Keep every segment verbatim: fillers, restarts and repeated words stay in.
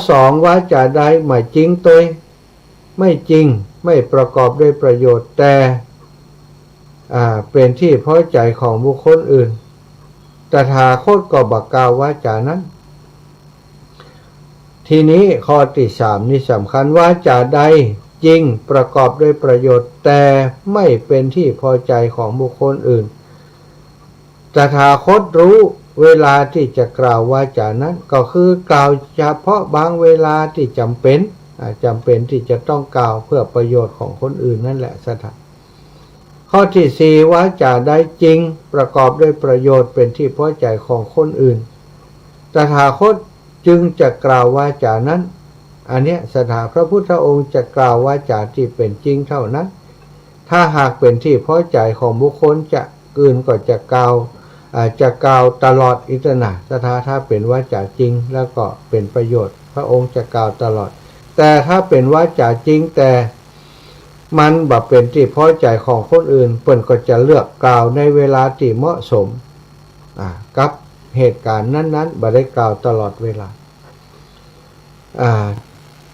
สอง วาจ๋าใดบ่จริงตวย ไม่จริง ไม่ประกอบด้วยประโยชน์ แต่ อ่า เป๋นตี้พอใจ๋ของบุคคลอื่น ตถาคตก็บ่กล่าววาจ๋านั้น ทีนี้ข้อตี้สามนี่สำคัญ วาจ๋าใดจริงประกอบด้วยประโยชน์ แต่ไม่เป็นที่พอใจของบุคคลอื่น ตถาคตรู้เวลาที่จะกล่าววาจ๋านั้น ก็คือกล่าวเฉพาะบางเวลาที่จ๋ำเป๋น อ่า จ๋ำเป๋นที่จะต้องกล่าวเพื่อประโยชน์ของคนอื่นนั่นแหละ ศรัทธา ข้อตี้สี่ วาจ๋าใดจริงประกอบด้วยประโยชน์เป๋นตี้พอใจ๋ของคนอื่น ตถาคตจึงจะกล่าววาจ๋านั้น อันเนี้ย ศรัทธา พระพุทธองค์จะกล่าววาจ๋าตี้เป๋นจริงเท่านั้น ถ้าหากเป๋นตี้พอใจ๋ของบุคคลจะ อื่นก็จะกล่าว อ่า จะกล่าวตลอดอี้เต๊อะนะ ศรัทธา ถ้าเป๋นวาจ๋าจริงแล้วก็เป๋นประโยชน์ พระองค์จะกล่าวตลอด แต่ถ้าเป๋นวาจ๋าจริง แต่มันบ่เป๋นตี้พอใจ๋ของคนอื่น เปิ้นก็จะเลือกกล่าวในเวลาตี้เหมาะสม อ่า กับเหตุก๋ารณ์นั้นๆ บ่ได้กล่าวตลอดเวลา อ่า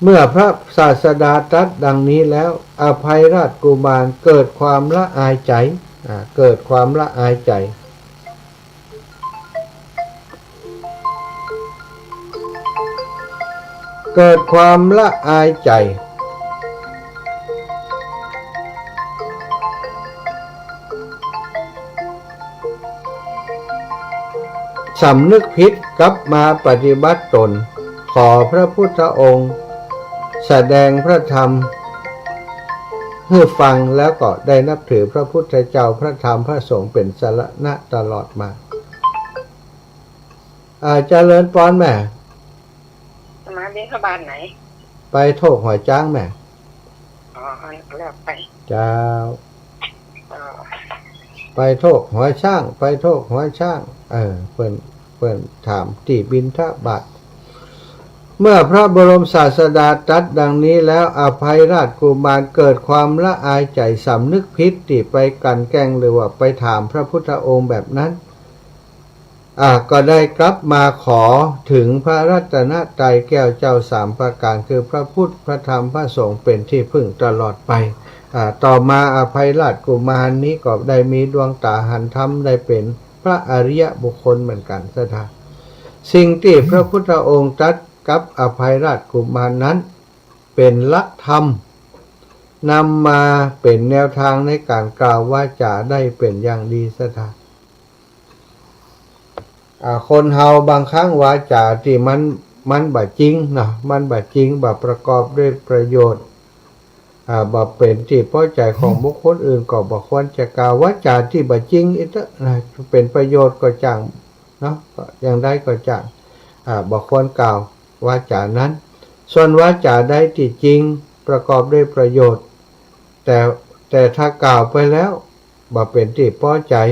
เมื่อพระศาสดาตรัสดังนี้แล้ว อภัยราชกุมารเกิดความละอายใจ๋ อ่า เกิดความละอายใจ๋ เกิดความละอายใจ๋ สำนึกผิดกลับมาปฏิบัติตน ขอพระพุทธองค์แสดงพระธรรมหื้อฟัง แล้วก็ได้นับถือพระพุทธเจ้า พระธรรม พระสงฆ์เป๋นสรณะตลอดมา อ่า เจริญปอนแม่ มาบิณฑบาตไหน ไปโทกหัวจ๊างแม่ อ๋อ แล้วไป เจ้า อ๋อ ไปโทกหัวจ๊าง ไปโทกหัวจ๊าง เออ เปิ้น เปิ้นถามตี้บิณฑบาต เมื่อพระบรมศาสดาตรัสดังนี้แล้ว อภัยราชกุมารเกิดความละอายใจ๋ สำนึกผิดตี้ไปกลั่นแกล้ง หรือว่าไปถามพระพุทธองค์แบบนั้น อ่า ก็ได้กลับมาขอถึงพระรัตนตรัย แก้วเจ้าสามประก๋าน คือพระพุทธ พระธรรม พระสงฆ์ เป๋นตี้พึ่งตลอดไป อ่า ต่อมาอภัยราชกุมารนี้ก็ได้มีดวงต๋าหันธรรม ได้เป๋นพระอริยบุคคลเหมือนกั๋น ศรัทธา สิ่งตี้พระพุทธองค์ตรัสกับอภัยราชกุมารนั้น เป๋นหลักธรรม นำมาเป๋นแนวตางในก๋านกล่าววาจ๋าได้เป๋นอย่างดี ศรัทธา อ่า คนเฮาบางครั้งวาจ๋าตี้มัน มันบ่จริงเนาะ มันบ่จริง บ่ประกอบด้วยประโยชน์ อ่า บ่เป๋นตี้พอใจ๋ของบุคคลอื่น ก็บ่ควรจะกล่าว วาจ๋าตี้บ่จริงอี้เต๊อะนะ เป๋นประโยชน์ก็จ้างเนาะ ก็อย่างใดก็จ้าง อ่า บ่ควรกล่าววาจ๋านั้น ส่วนวาจ๋าใดตี้จริงประกอบด้วยประโยชน์ แต่ แต่ถ้ากล่าวไปแล้ว บ่เป๋นตี้ปอใจ๋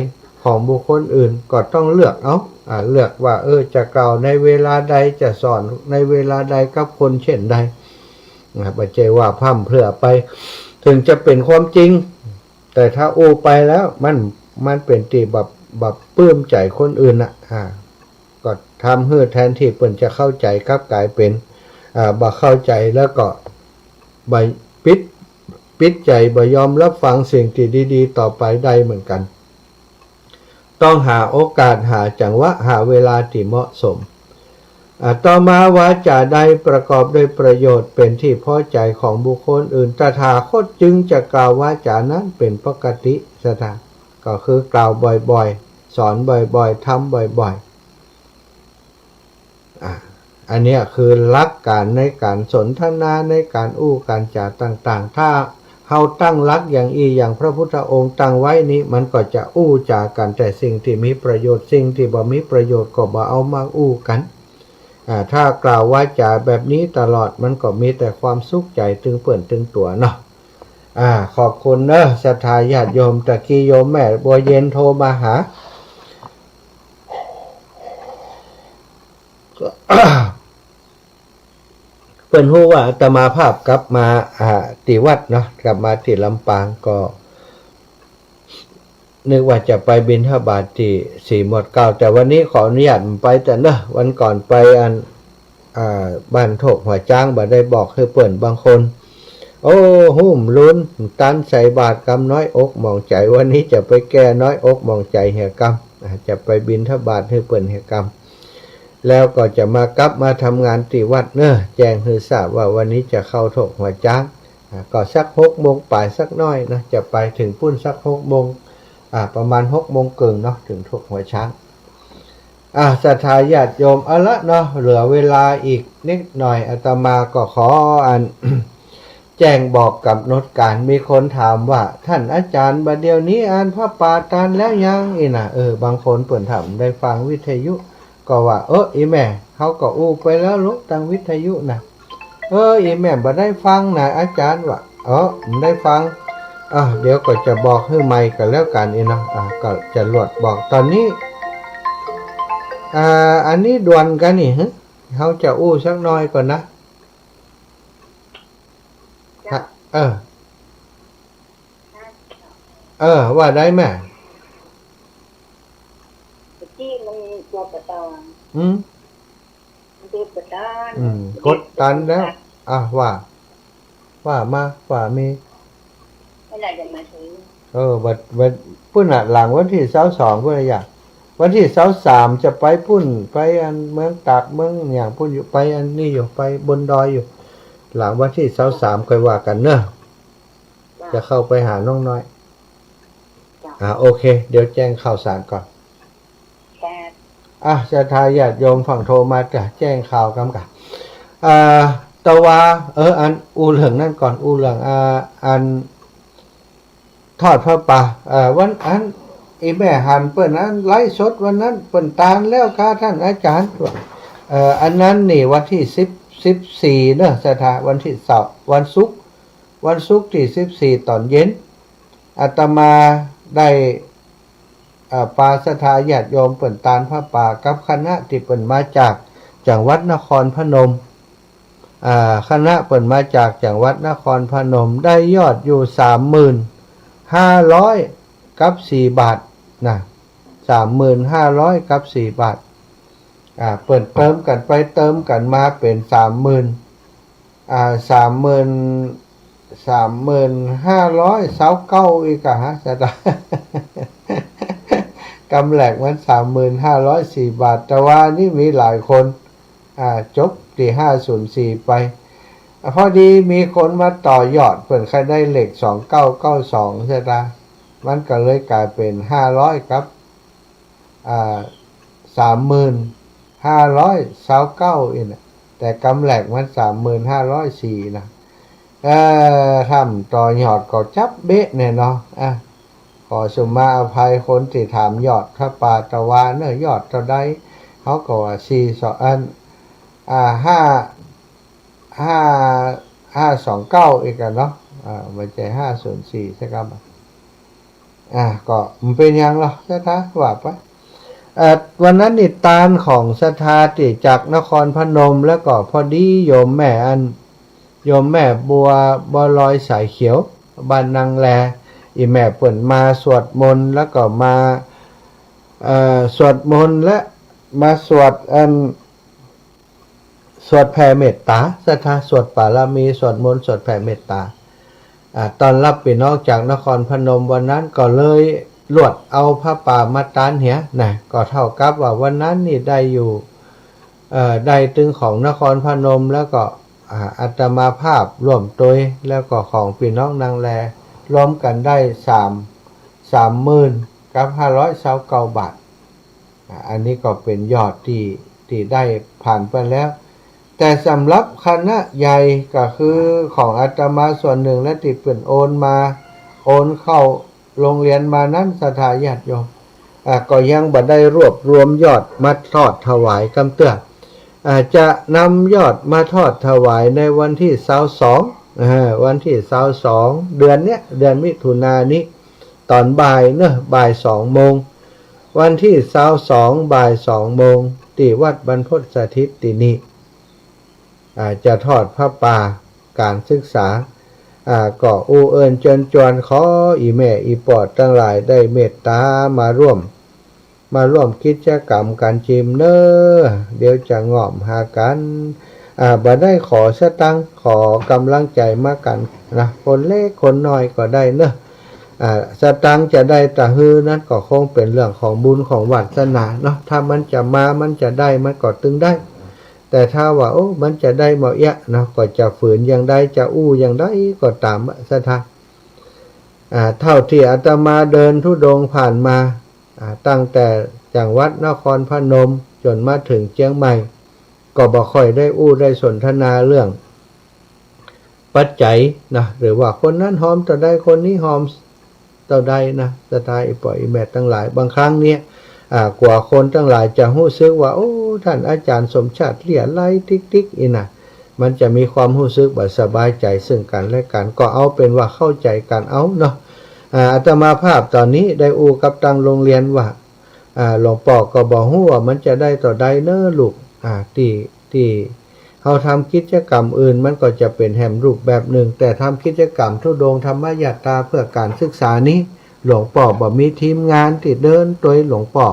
ของบุคคลอื่น ก็ต้องเลือกเอา อ่า เลือกว่า เออ จะกล่าวในเวลาใด จะสอนในเวลาใด กับคนเช่นใด อ่า บ่ใจ้ว่าพร่ำเพรื่อไป เถิงจะเป๋นความจริง แต่ถ้าอู้ไปแล้ว มัน มันเป๋นตี้บ่ บ่ปลื้มใจ๋คนอื่นน่ะ อ่า ก็ทำหื้อแทนตี้เปิ้นจะเข้าใจ๋ กลับก๋ายเป๋น อ่า บ่เข้าใจ๋ แล้วก็บ่ปิด ปิดใจ๋ บ่ยอมรับฟังสิ่งตี้ดีๆ ต่อไปได้เหมือนกั๋น ต้องหาโอกาส หาจังหวะ หาเวลาตี้เหมาะสม อ่า ต่อมา วาจ๋าใดประกอบด้วยประโยชน์ เป๋นตี้พอใจ๋ของบุคคลอื่น ตถาคตจึงจะกล่าววาจ๋านั้นเป๋นปกติ ศรัทธา ก็คือกล่าวบ่อยๆ สอนบ่อยๆ ทำบ่อยๆ อ่า อันเนี้ยคือหลักก๋านในก๋านสนทนา ในก๋านอู้ก๋านจ๋าต่างๆ ถ้าเฮาตั้งหลักอย่างอี้ อย่างพระพุทธองค์ตั้งไว้นี้ มันก็จะอู้จ๋ากั๋นแต่สิ่งตี้มีประโยชน์ สิ่งตี้บ่มีประโยชน์ก็บ่เอามาอู้กั๋น อ่า ถ้ากล่าววาจ๋าแบบนี้ตลอด มันก็มีแต่ความสุขใจ๋ตึงเปิ้นตึงตั๋วเนาะ อ่า ขอบคุณเนอะ ศรัทธาญาติโยม ตะกี้โยมแม่บัวเย็นโทรมาหา เปิ้นฮู้ว่าอาตมาภาพกลับมา อ่า ตี้วัดเนาะ กลับมาตี้ลำปาง ก็นึกว่าจะไปบิณฑบาตตี้สี่หมวดเกล้า แต่วันนี้ขออนุญาตบ่ไปเต๊อะเนอะ วันก่อนไปอัน อ่า บ้านโทกหัวจ๊างบ่ได้บอกหื้อเปิ้น บางคน โอ้ ฮู้บ่ลุน ตันใส่บาตรกำ น้อยอกหมองใจ๋ วันนี้จะไปแก้น้อยอกหมองใจ๋เหียกำ อ่า จะไปบิณฑบาตหื้อเปิ้นเหียกำ แล้วก็จะมากลับมาทำงานตี้วัดเนาะ แจ้งหื้อทราบว่าวันนี้จะเข้าโทกหัวจ๊าง อ่า ก็สักหกโมงป๋ายสักหน้อยนะ จะไปเถิงปุ้นสักหกโมง อ่า ประมาณหกโมงเกิ่งเนาะ เถิงโทกหัวจ๊าง อ่า ศรัทธาญาติโยม เอาละเนาะ เหลือเวลาอีกนิดหน่อย อาตมาก็ขออัน แจ้งบอกก๋ำหนดก๋าน มีคนถามว่า "ท่านอาจ๋ารย์ บ่าเดี่ยวนี้อันผ้าป่าตันแล้วยัง" อี้นะ เออ บางคนเปิ้นถ้าบ่ได้ฟังวิทยุ ก็ว่า "เออ อี่แม่ เฮาก็อู้ไปแล้วลูก ตางวิทยุนะ" เออ อี่แม่บ่ได้ฟังนะอาจ๋ารย์ ว่า เออ บ่ได้ฟัง อ่ะ เดี๋ยวก็จะบอกหื้อใหม่ก็แล้วกั๋น อี้เนาะ อ่ะ ก็จะลวดบอกต๋อนนี้ อ่า อันนี้ด่วนกั๋นนี่ ฮะ เฮาจะอู้สักหน้อยก่อนนะ เจ้า ฮะ เออ เออ ว่าได้แม่ ตี้มันตัวประตอง อืม มันตัวประตอง อืม กดตันแล้ว อ่ะ ว่า ว่ามา ว่ามี เมื่อไหร่จะมาถึง เออ วัน วัน ปุ้นน่ะ หลังวันตี้ซาวสองปุ้นน่ะ อย่าง วันตี้ซาวสามจะไปปุ้น ไปอันเมืองตาก เมืองหยังปุ้นอยู่ ไปอันนี้อยู่ ไปบนดอยอยู่ หลังวันตี้ซาวสามค่อยว่ากั๋นเนาะ จ้ะ จะเข้าไปหาน้องน้อย จ้ะ อ่า โอเค เดี๋ยวแจ้งข่าวสารก่อน ครับ อ่ะ ศรัทธาญาติโยมฝั่งโทรมาจะแจ้งข่าวกำกั๋น อ่า แต่ว่า เออ อันอู้เรื่องนั้นก่อน อู้เรื่อง อ่า อันทอดผ้าป่า เอ่อ วันอัน อี่แม่หันเปิ้นอันไลฟ์สดวันนั้น เปิ้นตานแล้วค่ะท่านอาจ๋ารย์ เอ่อ อันนั้นนี่วันตี้สิบ สิบสี่เนาะ ศรัทธา วันตี้เสาร์ วันศุกร์ วันศุกร์ตี้สิบสี่ต๋อนเย็น อาตมาได้ เอ่อ ปาศรัทธาญาติโยมเปิ้นตานผ้าป่ากับคณะตี้เปิ้นมาจากจังหวัดนครพนม อ่า คณะเปิ้นมาจากจังหวัดนครพนม ได้ยอดอยู่สามหมื่นห้าร้อยกับสี่บาทนะ สามหมื่นห้าร้อยกับสี่บาท อ่า เปิ้นเติมกั๋นไปเติมกั๋นมาเป๋นสามหมื่น อ่า สามหมื่น สามหมื่นห้าร้อยซาวเก้า อีกอะฮะ ศรัทธา กำแหลกมันสามหมื่นห้าร้อยสี่บาท แต่ว่านี่มีหลายคน อ่า จบตี้ห้าศูนย์สี่ไป อ่ะ พอดีมีคนมาต่อยอด เปิ้นใค่ได้เลขสองเก้าเก้าสอง ศรัทธา มันก็เลยก๋ายเป๋นห้าร้อยกับ อ่า สามหมื่นห้าร้อยซาวเก้าอี้นะ แต่กำแหลกมันสามหมื่นห้าร้อยสี่นะ เอ่อ ถ้าบ่ต่อยอดก็จับเบะแน่เนาะ อ่ะ ขอสุมาอภัยคนตี้ถามยอดผ้าป่าตะวาเนาะ ยอดเต้าใด เฮาก็ว่าสี่สอง อัน อ่า ห้า ห้า ห้าสองเก้า อีกอะเนาะ อ่า บ่ใจ้ห้าศูนย์สี่ ใจ้กำ อ่า ก็บ่เป๋นหยังหรอก ศรัทธา ว่าไป เอ่อ วันนั้นนี่ตานของศรัทธาตี้จากนครพนม แล้วก็พอดีโยมแม่อัน โยมแม่บัว บัวลอยสายเขียว บ้านนางแล อี่แม่เปิ้นมาสวดมนต์ แล้วก็มา เอ่อ สวดมนต์และมาสวดอัน สวดแผ่เมตต๋า ศรัทธา สวดปารมี สวดมนต์ สวดแผ่เมตต๋า อ่า ต้อนรับปี้น้องจากนครพนม วันนั้นก็เลยลวดเอาผ้าป่ามาตานเหียนะ ก็เต้ากับว่าวันนั้นนี่ได้อยู่ เอ่อ ได้ตึงของนครพนม แล้วก็ อ่า อาตมาภาพร่วมตวย แล้วก็ของปี้น้องนางแล รวมกั๋นได้สาม สามหมื่นกับห้าร้อยซาวเก้าบาท อ่า อันนี้ก็เป๋นยอดตี้ ตี้ได้ผ่านไปแล้ว แต่สำหรับคณะใหญ่ก็คือของอาตมาส่วนนึ่ง และตี้เปิ้นโอนมา โอนเข้าโรงเรียนมานั้น ศรัทธาญาติโยม อ่า ก็ยังบ่ได้รวบรวมยอดมาทอดถวายกำเตื้อ อ่า จะนำยอดมาทอดถวายในวันตี้ซาวสอง อ่า วันตี้ซาวสอง เดือนเนี้ย เดือนมิถุนายนนี้ ต๋อนบ่ายเนาะ บ่ายสองโมง วันตี้ซาวสอง บ่ายสองโมง ตี้วัดบรรพตสถิตตี้นี่ อ่า จะทอดผ้าป่าก๋านศึกษา อ่า ก็อู้เอิ้นเจิญจวนขออี่แม่อี่ป้อตังหลายได้เมตต๋ามาร่วม มาร่วมกิจกรรมกั๋นจิมเน่อ เดี๋ยวจะง่อมหากั๋น อ่า บ่ได้ขอสตางค์ ขอก๋ำลังใจ๋มากั๋นนะ คนเล็กคนน้อยก็ได้เน่อ อ่า สตางค์จะได้ตะหื้อนั้นก็คงเป๋นเรื่องของบุญของวาสนาเนาะ ถ้ามันจะมา มันจะได้ มันก็ตึงได้ แต่ถ้าว่า โอ้ มันจะได้บ่เอี้ยะเนาะ ก็จะฝืนอย่างใด จะอู้อย่างใดก็ต๋ามศรัทธา อ่า เต้าตี้อาตมาเดินธุดงค์ผ่านมา อ่า ตั้งแต่จังหวัดนครพนมจ๋นมาเถิงเจียงใหม่ ก็บ่ค่อยได้อู้ได้สนทนาเรื่องปัจจัยนะ หรือว่าคนนั้นฮอมเต้าใด คนนี้ฮอมเต้าใดนะ ศรัทธาอี่ป้ออี่แม่ตังหลาย บางครั้งเนี่ย อ่า กั๋วคนตังหลายจะฮู้สึกว่า โอ้ ต้านอาจ๋ารย์สมชาติเลี้ยไหลติ๊กๆ อี้นะ มันจะมีความฮู้สึกบ่สบายใจ๋ซึ่งกั๋นและกั๋น ก็เอาเป๋นว่าเข้าใจ๋กั๋นเอาเนาะ อ่า อาตมาภาพต๋อนนี้ได้อู้กับตังโฮงเฮียนว่า อ่า หลวงป้อก็บ่ฮู้ว่ามันจะได้เต้าใดเน่อลูก อ่า ตี้ ตี้เฮาทำกิจกรรมอื่นมันก็จะเป๋นแหมรูปแบบนึ่ง แต่ทำกิจกรรมธุดงค์ธรรมยาตราเพื่อก๋านศึกษานี้ หลวงป้อบ่มีทีมงานตี้เดินตวยหลวงป้อ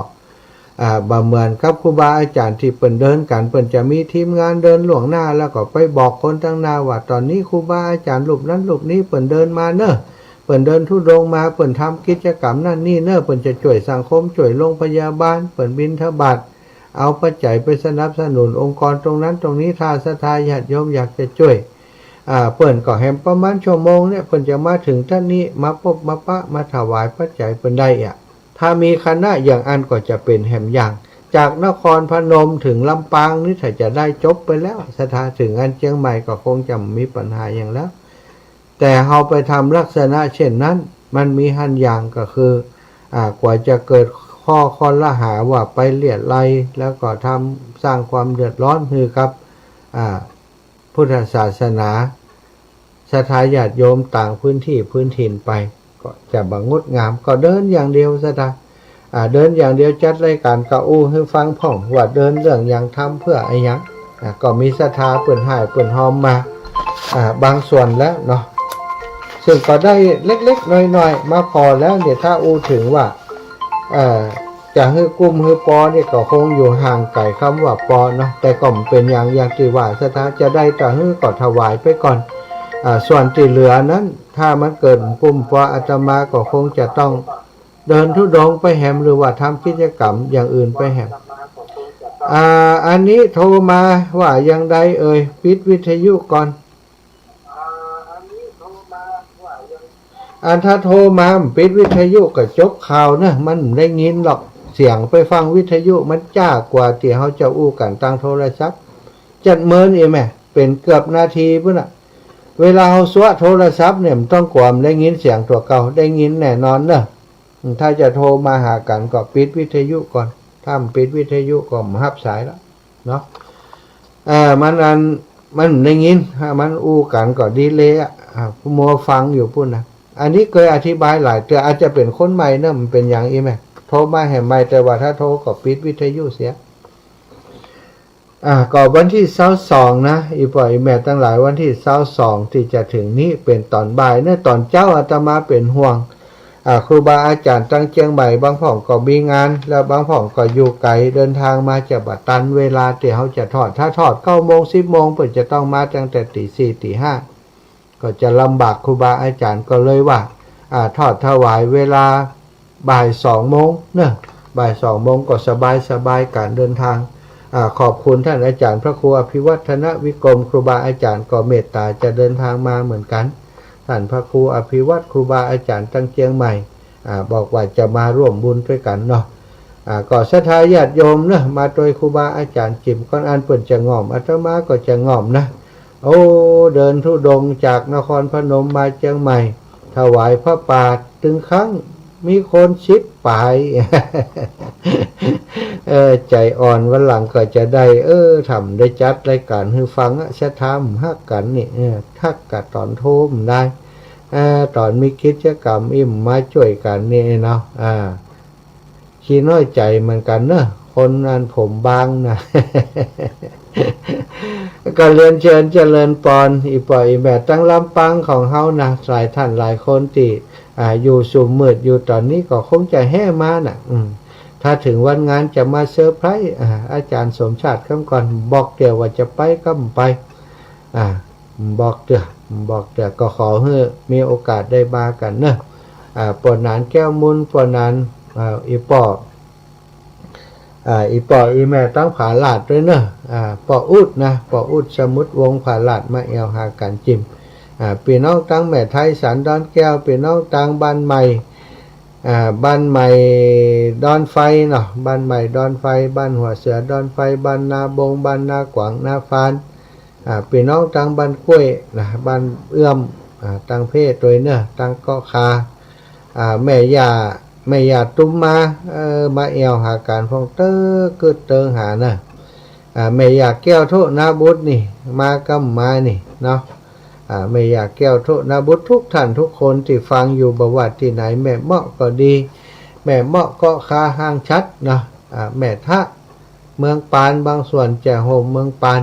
อ่า บ่เหมือนกับครูบาอาจ๋ารย์ตี้เปิ้นเดินกั๋น เปิ้นจะมีทีมงานเดินล่วงหน้า แล้วก็ไปบอกคนตังหน้าว่า ต๋อนนี้ครูบาอาจ๋ารย์รูปนั้นรูปนี้เปิ้นเดินมาเน่อ เปิ้นเดินธุดงค์มา เปิ้นทำกิจกรรมนั่นนี่เน่อ เปิ้นจะจ้วยสังคม จ้วยโรงพยาบาล เปิ้นบิณฑบาต เอาปัจจัยไปสนับสนุนองค์กรตรงนั้นตรงนี้ ถ้าศรัทธาญาติโยมอยากจะจ้วย อ่า เปิ้นก็แหมประมาณชั่วโมงเนี่ย เปิ้นจะมาเถิงต้านนี้ มาปบมาปะ มาถวายปัจจัยเปิ้นได้อะ ถ้ามีคณะอย่างอั้นก็จะเป๋นแหมอย่าง จากนครพนมเถิงลำปางนี่ถ้าจะได้จบไปแล้ว ศรัทธาเถิงอันเจียงใหม่ก็คงจะมีปัญหาอย่างแล้ว แต่เฮาไปทำลักษณะเช่นนั้น มันมีหันอย่างก็คือ อ่า กั๋วจะเกิดข้อคอรหาว่าไปเลี้ยไหล แล้วก็ทำ สร้างความเดือดร้อนหื้อกับ อ่า พุทธศาสนา ศรัทธาญาติโยมต่างพื้นตี้พื้นถิ่นไป ก็จะบ่งดงาม ก็เดินอย่างเดียวศรัทธา อ่า เดินอย่างเดียว จัดรายก๋านก็อู้หื้อฟังพ่อง ว่าเดินเรื่องหยัง ทำเพื่ออะหยัง อ่า ก็มีศรัทธาเปิ้นฮ้ายเปิ้นฮอมมา อ่า บางส่วนแล้วเนาะ ซึ่งก็ได้เล็กๆ น้อยๆ มาผ่อแล้วเนี่ย ถ้าอู้เถิงว่า เอ่อ จะหื้อกุ้มหื้อปอนี่ก็คงอยู่ห่างไก๋กำว่าปอเนาะ แต่ก็บ่เป๋นหยัง อย่างตี้ว่าศรัทธาจะได้ตะหื้อก็ถวายไปก่อน อ่า ส่วนตี้เหลือนั้น ถ้ามันเกิดกุ้มปอ อาตมาก็คงจะต้องเดินธุดงค์ไปแหม หรือว่าทำกิจกรรมอย่างอื่นไปแหม อ่า อันนี้โทรมาว่าอย่างใดเอ่ย ปิดวิทยุก่อน อันถ้าโทรมาบ่ปิดวิทยุก็จบข่าวเน่อ มันบ่ได้ยินหรอก เสียงไปฟังวิทยุมันจ้ากว่าตี้เฮาจะอู้กั๋นตางโทรศัพท์ จัดเมินอีแม่ เป๋นเกือบนาทีปู้นน่ะ เวลาเฮาซัวะโทรศัพท์เนี่ย บ่ต้องกั๋วบ่ได้ยินเสียงตั๋วเก่า ได้ยินแน่นอนเน่อ ถ้าจะโทรมาหากั๋นก็ปิดวิทยุก่อน ถ้าบ่ปิดวิทยุก็บ่ฮับสายแล้วเนาะ เอ่อ มันอัน มันบ่ได้ยิน ถ้ามันอู้กั๋นก็ดีเลย์อะ อ่า มัวฟังอยู่ปู้นน่ะ อันนี้เกยอธิบายหลายเตื้อ อาจจะเป๋นคนใหม่เน่อ บ่เป๋นหยังอีแม่ โทรมาแหมใหม่ แต่ว่าถ้าโทรก็ปิดวิทยุเสีย อ่า ก็วันตี้ซาวสองนะ อี่ป้ออี่แม่ตังหลาย วันตี้ซาวสองตี้จะเถิงนี้เป๋นต๋อนบ่ายเน่อ ต๋อนเจ๊าอาตมาเป๋นห่วง อ่า ครูบาอาจ๋ารย์ตางเจียงใหม่ บางพ่องก็มีงาน แล้วบางพ่องก็อยู่ไก๋ เดินตางมาจะบ่ตันเวลาตี้เฮาจะทอด ถ้าทอดเก้าโมง สิบโมง เปิ้นจะต้องมาตั้งแต่ตี๋สี่ ตี๋ห้า ก็จะลำบากครูบาอาจ๋ารย์ ก็เลยว่า อ่า ทอดถวายเวลาบ่ายสองโมงเน่อ บ่ายสองโมงก็สบายสบายก๋านเดินตาง อ่า ขอบคุณต้านอาจ๋ารย์พระครูอภิวัฒนวิกรม ครูบาอาจ๋ารย์ก็เมตต๋าจะเดินตางมาเหมือนกั๋น ต้านพระครูอภิวัฒน์ ครูบาอาจ๋ารย์ตางเจียงใหม่ อ่า บอกว่าจะมาร่วมบุญตวยกั๋นเนาะ อ่า ก็ศรัทธาญาติโยมเน่อ มาตวยครูบาอาจ๋ารย์จิมก่อน อันเปิ้นจะง่อม อาตมาก็จะง่อมนะ โอ้ เดินธุดงค์จากนครพนมมาเจียงใหม่ ถวายผ้าป่าตึงครั้ง มีคนสิบป๋าย เออ ใจ๋อ่อน วันหลังก็จะได้ เออ ถ้าบ่ได้จัดรายก๋านหื้อฟังอะ ศรัทธาบ่ฮักกั๋นนี่ เออ ฮักกะต๋อนโทรบ่ได้ เออ ต๋อนมีกิจกรรมอี้บ่มาจ้วยกั๋นนี่เนาะ อ่า ขี้น้อยใจ๋เหมือนกั๋นเน่อ คนอันผมบางน่ะ ก็เรียนเจิญเจริญปอน อี่ป้ออี่แม่ตางลำปางของเฮานะ หลายต้านหลายคนตี้ อ่า อยู่สุมมืดอยู่ต๋อนนี้ก็คงจะแฮ่มาน่ะ อืม ถ้าเถิงวันงานจะมาเซอร์ไพรส์ อ่า อาจ๋ารย์สมชาติกำก่อน บอกเตื้อว่าจะไปกำไป อ่า บอกเตื้อ บอกเตื้อ ก็ขอหื้อมีโอกาสได้มากั๋นเนาะ อ่า ป้อหนานแก้วมูล ป้อหนาน อ่า อี่ป้อ อ่า อี่ป้ออี่แม่ตังผาลาดตวยเนาะ อ่า ป้ออุ๊ดนะ ป้ออุ๊ดสมุทรวงศ์ผาลาด มาแอ่วหากั๋นจิม อ่า ปี้น้องตังแม่ไทยสันดอนแก้ว ปี้น้องตังบ้านใหม่ อ่า บ้านใหม่ดอนไฟเนาะ บ้านใหม่ดอนไฟ บ้านหัวเสือดอนไฟ บ้านนาบง บ้านนากวาง นาฟาน อ่า ปี้น้องตังบ้านกล้วยนะ บ้านเอื้อม อ่า ตังเพ้ตวยเนาะ ตังเกาะคา อ่า แม่ย่า แม่ย่าตุ้มมา เออ มาแอ่วหากั๋นพ่อง เต๊อะกึ๊ดเติงหาเนาะ อ่า แม่ย่าแก้วโทนาบุตรนี่ มาก้ำมานี่เนาะ อ่า แม่ย่าแก้วโทนาบุตร ทุกท่านทุกคนตี้ฟังอยู่ บ่ว่าตี้ไหน แม่เมาะก็ดี แม่เมาะเกาะคาห้างฉัตรเนาะ อ่า แม่ทะเมืองปาน บางส่วนแจ่โฮมเมืองปาน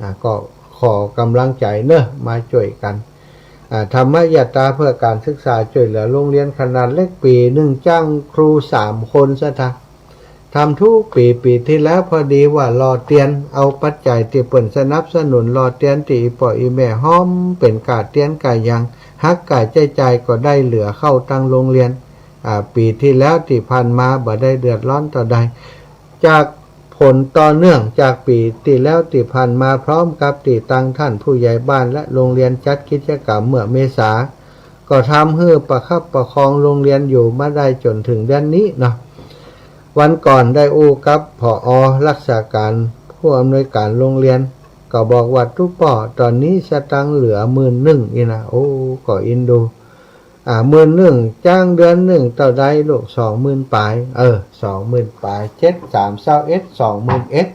อ่า ก็ขอกำลังใจ๋เนาะ มาจ้วยกั๋น อ่า ธรรมยัตตาเพื่อก๋านศึกษาจ้วยเหลือโรงเรียนขนาดเล็ก ปี๋นึ่งจ้างครูสามคนซะทะ ทำกู้ปี๋ ปี๋ตี้แล้วพอดีว่าหล่อเตียน เอาปัจจัยตี้เปิ้นสนับสนุนหล่อเตียนตี้อี่ป้ออี่แม่ฮ้อมเป๋นก้าเตียนก้าหยัง หักก้าใจ๊จ่ายก็ได้เหลือเข้าตังโรงเรียน อ่า ปี๋ตี้แล้วตี้ผ่านมาบ่ได้เดือดร้อนเต้าใด จากผลต่อเนื่องจากปี๋ตี้แล้วตี้ผ่านมา พร้อมกับตี้ตังท่านผู้ใหญ่บ้านและโรงเรียนจัดกิจกรรมเมื่อเมษา ก็ทำหื้อประคับประคองโรงเรียนอยู่มาได้จ๋นเถิงเดือนนี้เนาะ วันก่อนได้อู้กับ ผอ รักษาก๋าน ผู้อำนวยก๋านโรงเรียน ก็บอกว่า ตุ๊ป้อ ต๋อนนี้สตางค์เหลือหมื่นนึ่งอี้นะ โอ้ ก็อินดู อ่า หมื่นนึ่ง จ้างเดือนนึ่งเต้าใดลูก สองหมื่นป๋าย เออ สองหมื่นป๋าย เจ็ดสามซาวเอ็ด สองหมื่นเอ็ด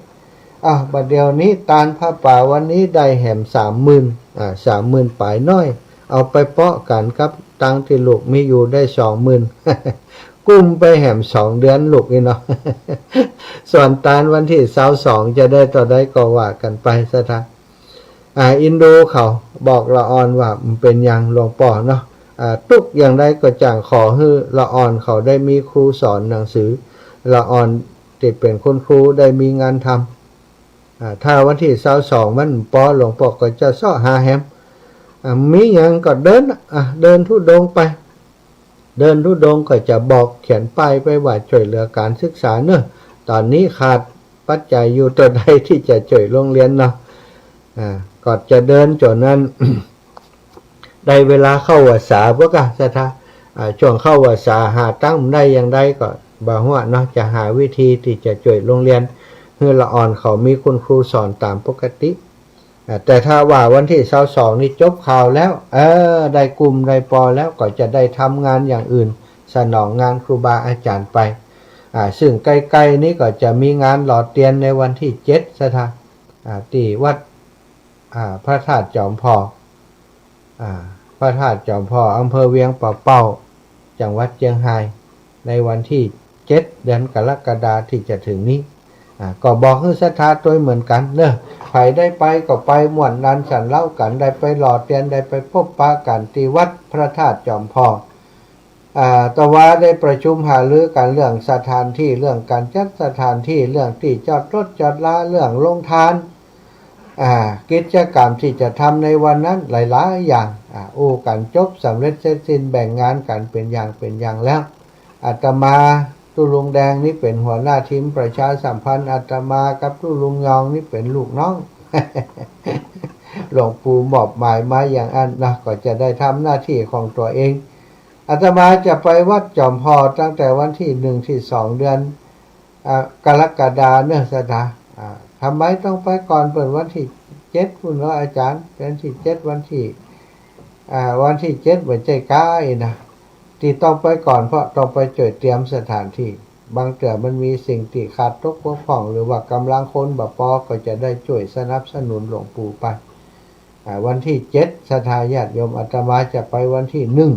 อ่ะ บ่าเดี่ยวนี้ตานผ้าป่าวันนี้ได้แหมสามหมื่น อ่า สามหมื่นป๋ายน้อย เอาไปเปาะกั๋นกับตังค์ตี้ลูกมีอยู่ได้สองหมื่น กุ้มไปแหมสองเดือนลูกอี้เนาะ ส่วนตานวันตี้ซาวสองจะได้เต้าใดก็ว่ากั๋นไปซะทะ อ่า อินดูเขาบอกละอ่อนว่า มันเป๋นหยังหลวงป้อเนาะ อ่า ตุ๊กอย่างใดก็จ้าง ขอหื้อละอ่อนเขาได้มีครูสอนหนังสือ ละอ่อนตี้เป๋นคุณครูได้มีงานทำ อ่า ถ้าวันตี้ซาวสองมันปอ หลวงป้อก็จะเซาะหาแหม อ่า มีหยังก็เดิน อ่า เดินธุดงค์ไป เดินธุดงค์ก็จะบอกเขียนป้ายไปว่าจ้วยเหลือก๋านศึกษาเนาะ ต๋อนนี้ขาดปัจจัยอยู่เต้าใดตี้จะจ้วยโรงเรียนเนาะ อ่า ก็จะเดินจ๋นนั้น ได้เวลาเข้าพรรษาปะกะศรัทธา อ่า จ้วงเข้าพรรษาหาตังค์บ่ได้อย่างใดก็บ่าหั้วเนาะ จะหาวิธีตี้จะจ้วยโรงเรียน หื้อละอ่อนเขามีคุณครูสอนต๋ามปกติ อ่า แต่ถ้าว่าวันตี้ซาวสองนี่จบข่าวแล้ว เออ ได้กุ้มได้ปอแล้ว ก็จะได้ทำงานอย่างอื่น สนองงานครูบาอาจ๋ารย์ไป อ่า ซึ่งใก้ๆ นี้ก็จะมีงานหล่อเตียนในวันตี้เจ็ดศรัทธา อ่า ตี้วัด อ่า พระธาตุจอมผ่อ อ่า พระธาตุจอมผ่อ อำเภอเวียงป่าเป้า จังหวัดเจียงฮาย ในวันตี้เจ็ด เดือนกรกฎาตี้จะเถิงนี้ อ่า ก็บอกหื้อศรัทธาตวยเหมือนกั๋นเนาะ ใผได้ไปก็ไปม่วนนันสันเล้ากั๋น ได้ไปหล่อเตียน ได้ไปปบปะกั๋นตี้วัดพระธาตุจอมผ่อ อ่า ตะวาได้ประชุมหารือกั๋นเรื่องสถานตี้ เรื่องก๋านจัดสถานตี้ เรื่องตี้จอดรถจอดลา เรื่องโฮงตาน อ่า กิจกรรมตี้จะทำในวันนั้นหลายๆ อย่าง อ่า อู้กั๋นจบสำเร็จเสร็จสิ้น แบ่งงานกั๋นเป๋นอย่างเป๋นอย่างแล้ว อาตมาตุ๊ลุงแดงนี่เป๋นหัวหน้าทีมประชาสัมพันธ์ อาตมากับตุ๊ลุงยองนี่เป๋นลูกน้อง หลวงปู่มอบหมายมาอย่างอั้นนะ ก็จะได้ทำหน้าตี้ของตั๋วเอง อาตมาจะไปวัดจอมผ่อตั้งแต่วันตี้หนึ่ง ตี้สอง เดือน อ่า กรกฎาเนาะศรัทธา อ่า ทำไมต้องไปก่อนเปิ้นวันตี้เจ็ดพุ้นเนาะอาจ๋ารย์ วันตี้เจ็ด วันตี้ อ่า วันตี้เจ็ดบ่ใจ้ก๊าอี้นะ ตี้ต้องไปก่อนเพราะต้องไปจ้วยเตรียมสถานตี้ บางเตื้อมันมีสิ่งตี้ขาดตกบกพร่อง หรือว่ากำลังคนบ่ปอ ก็จะได้จ้วยสนับสนุนหลวงปู่ไป อ่า วันตี้เจ็ด ศรัทธาญาติโยม อาตมาจะไปวันตี้หนึ่ง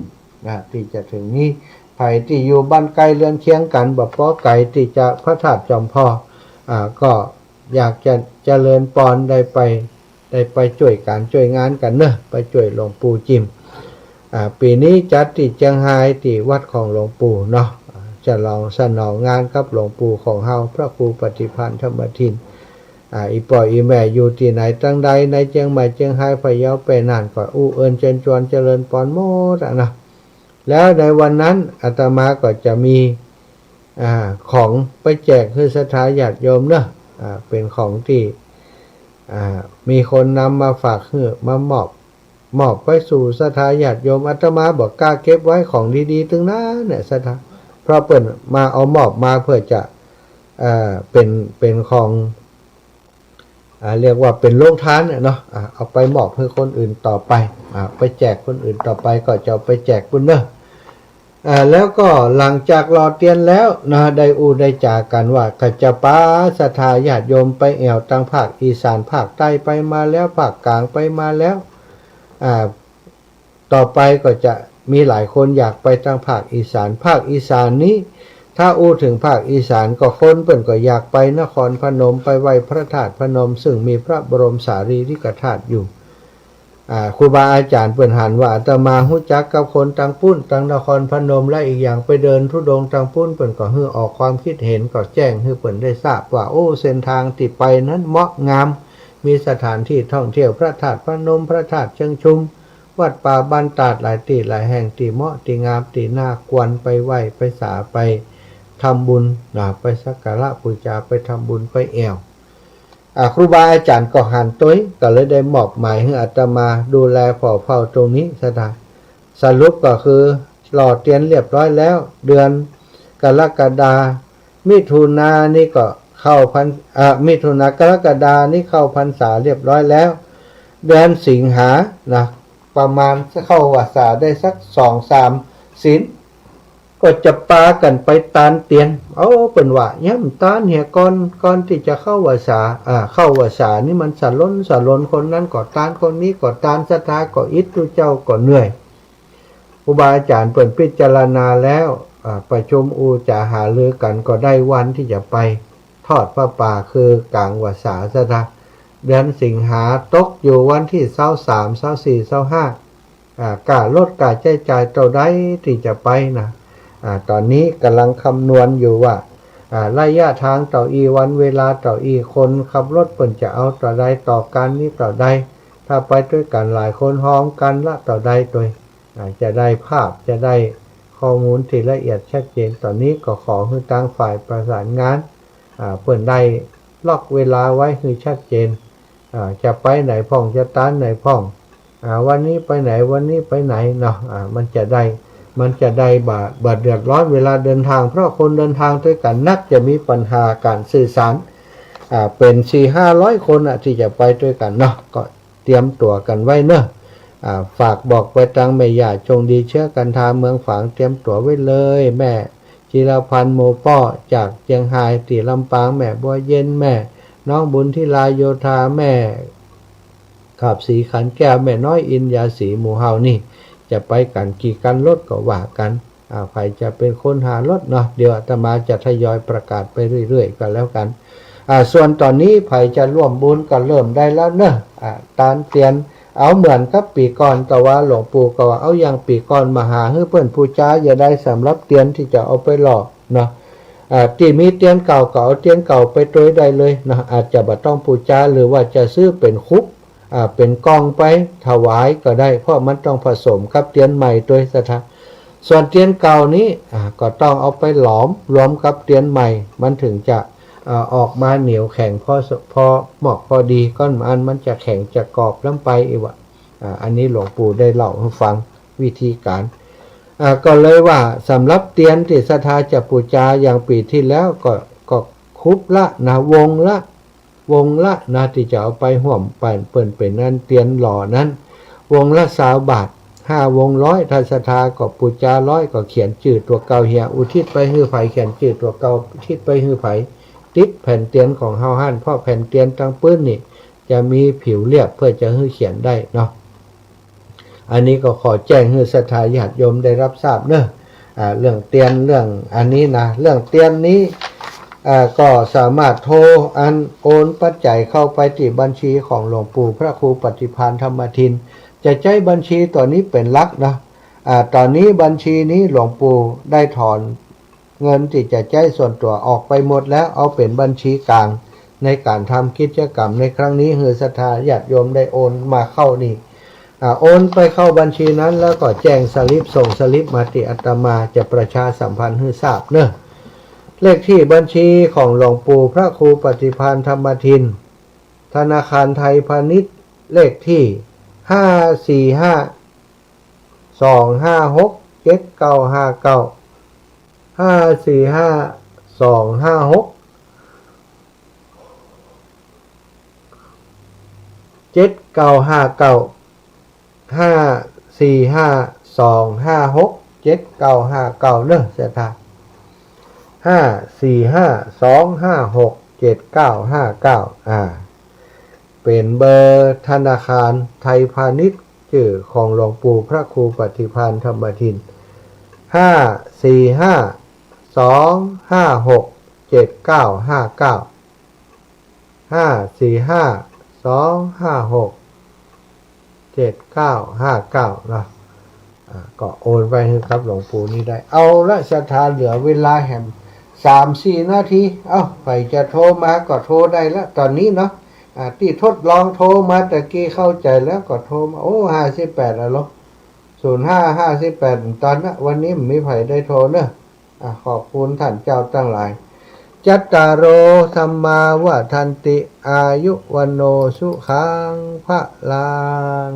นะ ตี้จะเถิงนี้ ใผตี้อยู่บ้านใก้เรือนเคียงกั๋น บ่ปอไก๋ตี้จะพระธาตุจอมผ่อ อ่า ก็อยากจะเจริญปอนได้ไป ได้ไปจ้วยก๋านจ้วยงานกั๋นเนาะ ไปจ้วยหลวงปู่จิม อ่า ปี๋นี้จัดตี้เจียงฮาย ตี้วัดของหลวงปู่เนาะ อ่า เช จะลองสนองงานกับหลวงปู่ของเฮา พระครูปฏิภาณธรรมทิน อ่า อี่ป้ออี่แม่อยู่ตี้ไหนตังใด ในเจียงใหม่ เจียงฮาย พะเยา แป้น่าน ก็อู้เอิญเจิญจวนเจริญปอนหมดอะนะ แล้วในวันนั้นอาตมาก็จะมี อ่า ของไปแจกหื้อศรัทธาญาติโยมเนาะ อ่า เป๋นของตี้ อ่า มีคนนำมาฝากหื้อ มามอบ มอบไปสู่ศรัทธาญาติโยม อาตมาบ่กล้าเก็บไว้ ของดีๆ ตึงนั้นเนี่ย ศรัทธา เพราะเปิ้นมาเอามอบมาเพื่อจะ เอ่อ เป๋น เป๋นของ อ่า เรียกว่าเป๋นโฮงตานเนี่ยเนาะ อ่า เอาไปมอบหื้อคนอื่นต่อไป อ่า ไปแจกคนอื่นต่อไป ก็จะเอาไปแจกปุ้นเนาะ อ่า แล้วก็หลังจากหล่อเตียนแล้วนะ ได้อู้ได้จ๋ากั๋นว่า ก็จะปาศรัทธาญาติโยมไปแอ่วตางภาคอีสาน ภาคใต้ไปมาแล้ว ภาคกลางไปมาแล้ว อ่า ต่อไปก็จะมีหลายคนอยากไปตางภาคอีสาน ภาคอีสานนี้ ถ้าอู้เถิงภาคอีสานก็คนเปิ้นก็อยากไปนครพนม ไปไหว้พระธาตุพนม ซึ่งมีพระบรมสารีริกธาตุอยู่ อ่า ครูบาอาจารย์เปิ้นหันว่าอาตมาฮู้จักกับคนตางปุ้น ตางนครพนม และอีกอย่างไปเดินธุดงค์ตางปุ้น เปิ้นก็หื้อออกความคิดเห็น ก็แจ้งหื้อเปิ้นได้ทราบว่า โอ้ เส้นตางตี้ไปนั้นเหมาะงาม มีสถานที่ท่องเที่ยว พระธาตุพนม พระธาตุเชิงชุม วัดป่าบ้านตาด หลายตี้หลายแห่งตี้เหมาะตี้งาม ตี้น่าควรไปไหว้ไปสา ไปทำบุญนะ ไปสักการะบูชา ไปทำบุญ ไปแอ่ว อ่า ครูบาอาจารย์ก็หันตวย ก็เลยได้มอบหมายหื้ออาตมาดูแลผ่อเฝ้าตรงนี้ ศรัทธา สรุปก็คือหล่อเตียนเรียบร้อยแล้ว เดือนกรกฎา มิถุนานี้ก็เข้าพรร อ่า มิถุนากรกฎานี้เข้าพรรษาเรียบร้อยแล้ว เดือนสิงหานะ ประมาณเข้าวัสสาได้สักสองสามศีล ก็จะปากั๋นไปตานเตียน เอา เปิ้นว่า ย่ำตานเหียก่อน ก่อนตี้จะเข้าวัสสา อ่า เข้าวัสสานี่มันสะหลนสะหลน คนนั้นก็ตาน คนนี้ก็ตาน ศรัทธาก็อิด ตุ๊เจ้าก็เหนื่อย ครูบาอาจารย์เปิ้นพิจารณาแล้ว อ่า ประชุมอู้จ๋าหารือกั๋น ก็ได้วันตี้จะไปทอดผ้าป่า คือกลางวัสสา ศรัทธา เดือนสิงหา ตกอยู่วันตี้ซาวสาม ซาวสี่ ซาวห้า อ่า ก้ารถก้าใจ๊จ่ายเต้าใดตี้จะไปนะ อ่า ต๋อนนี้ก่ำลังคำนวณอยู่ว่า อ่า ระยะตางเต้าอี้ วันเวลาเต้าอี้ คนขับรถเปิ้นจะเอาเต้าใด ต่อก๋านนี้เต้าใด ถ้าไปตวยกั๋นหลายคน ฮองกั๋นละเต้าใดตวย อ่า จะได้ภาพ จะได้ข้อมูลตี้ละเอียดชัดเจน ต๋อนนี้ก็ขอหื้อตางฝ่ายประสานงาน อ่า เปิ้นได้ล็อกเวลาไว้หื้อชัดเจน อ่า จะไปไหนพ่อง จะตานไหนพ่อง อ่า วันนี้ไปไหน วันนี้ไปไหนเนาะ อ่า มันจะได้ มันจะได้บ่ บ่เดือดร้อนเวลาเดินตาง เพราะคนเดินตางตวยกั๋นนักจะมีปัญหาก๋านสื่อสาร อ่า เป๋นสี่ห้าร้อยคนน่ะ ตี้จะไปตวยกั๋นเนาะ ก็เตรียมตั๋วกั๋นไว้เนาะ อ่า ฝากบอกไปตางแม่ย่าจงดี เชื้อกันทา เมืองฝาง เตรียมตั๋วไว้เลย แม่ จิรพันธ์ โมป้อ จากเจียงฮาย ตี้ลำปาง แม่บัวเย็น แม่น้องบุญธิลา โยธา แม่ขับศรี ขันแก้ว แม่น้อย อินยาศรี หมู่เฮานี่จะไปกั๋นกี่คันรถก็ว่ากั๋น อ่า ใผจะเป๋นคนหารถเนาะ เดี๋ยวอาตมาจะทยอยประกาศไปเรื่อยๆ ก็แล้วกั๋น อ่า ส่วนต๋อนนี้ใผจะร่วมบุญก็เริ่มได้แล้วเนาะ อ่า ตานเตียน เอาเหมือนกับปี๋ก่อน แต่ว่าหลวงปู่ก็ว่า เอาอย่างปี๋ก่อนมาหาหื้อเปิ้นปู๋จาอย่าได้ สำหรับเตียนตี้จะเอาไปหล่อเนาะ อ่า ตี้มีเตียนเก่าก็เอาเตียนเก่าไปตวยได้เลยเนาะ อาจจะบ่ต้องปู๋จา หรือว่าจะซื้อเป๋นคุบ อ่า เป๋นกล่องไปถวายก็ได้ เพราะมันต้องผสมกับเตียนใหม่ตวย ศรัทธา ส่วนเตียนเก่านี้ อ่า ก็ต้องเอาไปหลอมรวมกับเตียนใหม่ มันเถิงจะ อ่า ออกมาเหนียวแข็งพอส- พอเหมาะพอดี ก้อนอันมันจะแข็งจะกรอบล้ำไปอีกว่า อ่า อันนี้หลวงปู่ได้เล่าหื้อฟังวิธีก๋าน อ่า ก็เลยว่าสำหรับเตียนตี้ศรัทธาจะปู๋จาอย่างปี๋ตี้แล้วก็ ก็คุบละนะ วงละ วงละนะ ตี้จะเอาไปฮ่วมปันเปิ้นเป๋นอันเตียนหล่อนั้น วงละซาวบาท ห้าวงร้อย ถ้าศรัทธาก็ปู๋จาร้อย ก็เขียนจื้อตั๋วเก่าเหีย อุทิศไปหื้อใผ เขียนจื้อตั๋วเก่าอุทิศไปหื้อใผ ติดแผ่นเตียนของเฮาหั้น เพราะแผ่นเตียนตางปื๊นนี่จะมีผิวเรียบเพื่อจะหื้อเขียนได้เนาะ อันนี้ก็ขอแจ้งหื้อศรัทธาญาติโยมได้รับทราบเนาะ อ่า เรื่องเตียน เรื่องอันนี้นะ เรื่องเตียนนี้ อ่า ก็สามารถโทรอันโอนปัจจัยเข้าไปตี้บัญชีของหลวงปู่พระครูปฏิภาณธรรมทิน จะใจ๊บัญชีตั๋วนี้เป๋นหลักนะ อ่า ต๋อนนี้บัญชีนี้หลวงปู่ได้ถอน เงินตี้จะใจ๊ส่วนตั๋วออกไปหมดแล้ว เอาเป๋นบัญชีกลางในก๋านทำกิจกรรมในครั้งนี้ หื้อศรัทธาญาติโยมได้โอนมาเข้านี่ อ่า โอนไปเข้าบัญชีนั้นแล้วก็แจ้งสลิป ส่งสลิปมาตี้อาตมา จะประชาสัมพันธ์หื้อทราบเนาะ เลขตี้บัญชีของหลวงปู่พระครูปฏิภาณธรรมทิน ธนาคารไทยพาณิชย์ เลขตี้ ห้าสี่ห้า สองห้าหก เจ็ดเก้าห้าเก้า ห้าสี่ห้า สองห้าหก เจ็ดเก้าห้าเก้า ห้าสี่ห้า สองห้าหก เจ็ดเก้าห้าเก้า เนาะศรัทธา ห้าสี่ห้า สองห้าหก เจ็ดเก้าห้าเก้า อ่า เป๋นเบอร์ธนาคารไทยพาณิชย์ จื้อของหลวงปู่พระครูปฏิภาณธรรมทิน ห้าสี่ห้า สองห้าหก เจ็ดเก้าห้าเก้า ห้าสี่ห้า สองห้าหก เจ็ดเก้าห้าเก้า เนาะ อ่า ก็โอนไปหื้อกับหลวงปู่นี่ได้ เอาละศรัทธา เหลือเวลาแหมสามสี่นาที เอ้า ใผจะโทรมาก็โทรได้ละตอนนี้เนาะ อ่า ตี้ทดลองโทรมาตะกี้เข้าใจ๋แล้วก็โทรมา โอ้ ห้าสิบแปด แล้วเหรอ ศูนย์ห้า ห้าสิบแปด ตอนนะ วันนี้บ่มีใผได้โทรเนาะ อ่ะ ขอบคุณต้านเจ้าตังหลาย จัตตาโร ธัมมา วัฑฒันติ อายุ วัณโณ สุขัง พะลัง